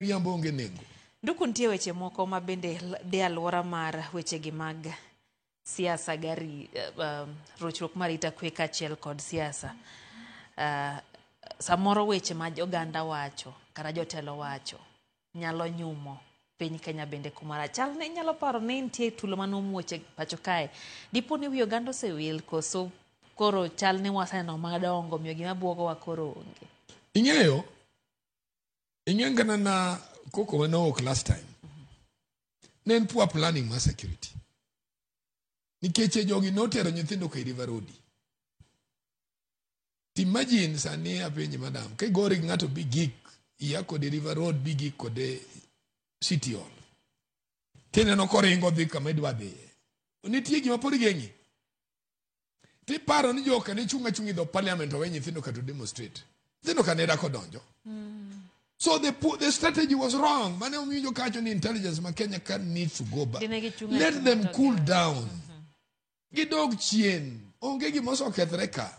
Riambo onge nengo. Nduku nitie weche moko ma bende dhi alwora mar wechegi mag siasa gari rochruok mar arita kwe kaachiel kod siasa. Samoro weche ma oganda wacho kata jotelo wacho nyalo nyumo piny Kenya bende kumara. Chal ni inyalo paro ni nitie tulo mane omuoch e pacho kae. Dipo ni wi oganda osewil koso koro chal ni waseneno madongo omiyo gima buogowa koro onge. Ing'eyo, ing'eyo kata na koko mane owuok last time. Ne en poor planning mar security. Nikech jogi notero nyithindo ka River Road. Imagine sani apenji madam, ka igori gi ng'ato bi gik iya kode River Road bi gik kode City Hall. Tineno koringo dhi kama idwa dhiye. Nitie gima pod geng'i. Tiparo ni joka ne chung' achung' e dho parliament owe nyithindo ka to demonstrate. Nyithindo ka ne dak odonjo. So the strategy was wrong. Mane omiyo kacho ni intelligence ma Kenya ka needs to go back. Dine gichung' Let achung'a them to cool down. Gidog chien. Onge gima osekethre ka.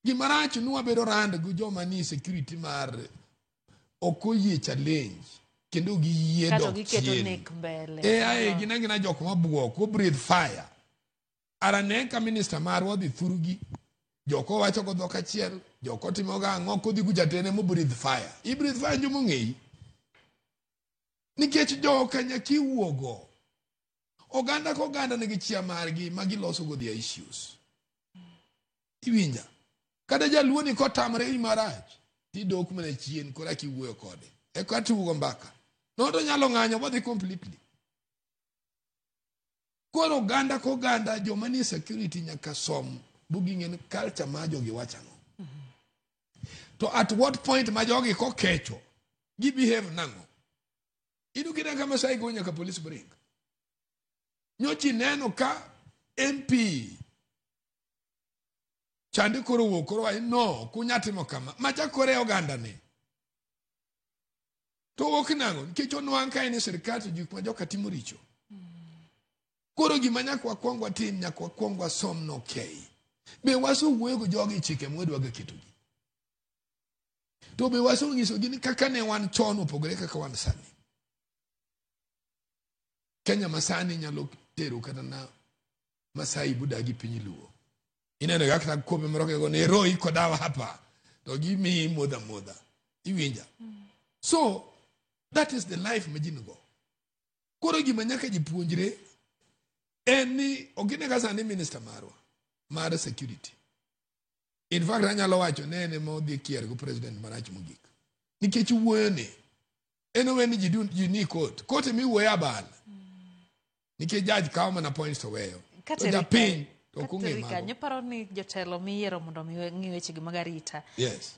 Gima rach ni wabedo rand gi joma ni security mar ok oyie challenge kendo giyie Kato dok giketo chien. nek mbele. E ae gin agina jok mabuok, ko breathe fire. Ara ne ka minister marwa odhi thurugi, joko wacho go dhok achiel, joko timo ga ang'o kodhi kucha tene mo breathe fire. I breathe fire joma ong'eyi. Nikech joka nyaka iwuogo. Oganda ka oganda nigi chia margi ma giloso go their issues. Iwinja? Kata jaluo ni kotamre i marach, tidok mana chien koro eka iwuoyo kode. Eka tugo mbaka. No to nyalo ng'anyo bodhi completely. Koro oganda ka oganda joma nie security nyaka som buging'e ni culture ma jogi wacho ang'o. To at what point ma jogi kokecho, gi behave nang'o? Iyudo kina ka Masai go nyaka police bring. Nyochi neno ka MP chande koro wuok koro wacho no kunya timo kama macha kore oganda ne. To wuok nang'o? Nikech onwang' ka en e sirkal to gik ma joka timo richo. Koro gima nyaka wakwong watim, nyaka wakwong wasom no okay. Be wasewuoyo gi jogi chike mwadwa ga ketogi. To be wasenyisogi ni kaka ne wan chon opogore kaka wan sani. Kenya masani nyalo tero kata na Masai budagi piny Luo. Ineno kaka kope moro kego ni ro iko dawa hapa to gimiyi modha modha. Iwinja? So that is the life ma ji nigo. Koro gima nyaka ji puonjre en ni ok ine ka sani minister marwa mar security. In fact anyalo wacho ne en ema odhi kier go president marach mogik. Nikech wuoyo ni en owe ni ji ji ni court. Court emiwuoye abal. Nikech judge kawo mana points to weyo. To japiny to ok ong'e Kateri mago. kanyo paro ni jotelo miyiero mondo mi ng'i wechegi mag arita. Yes.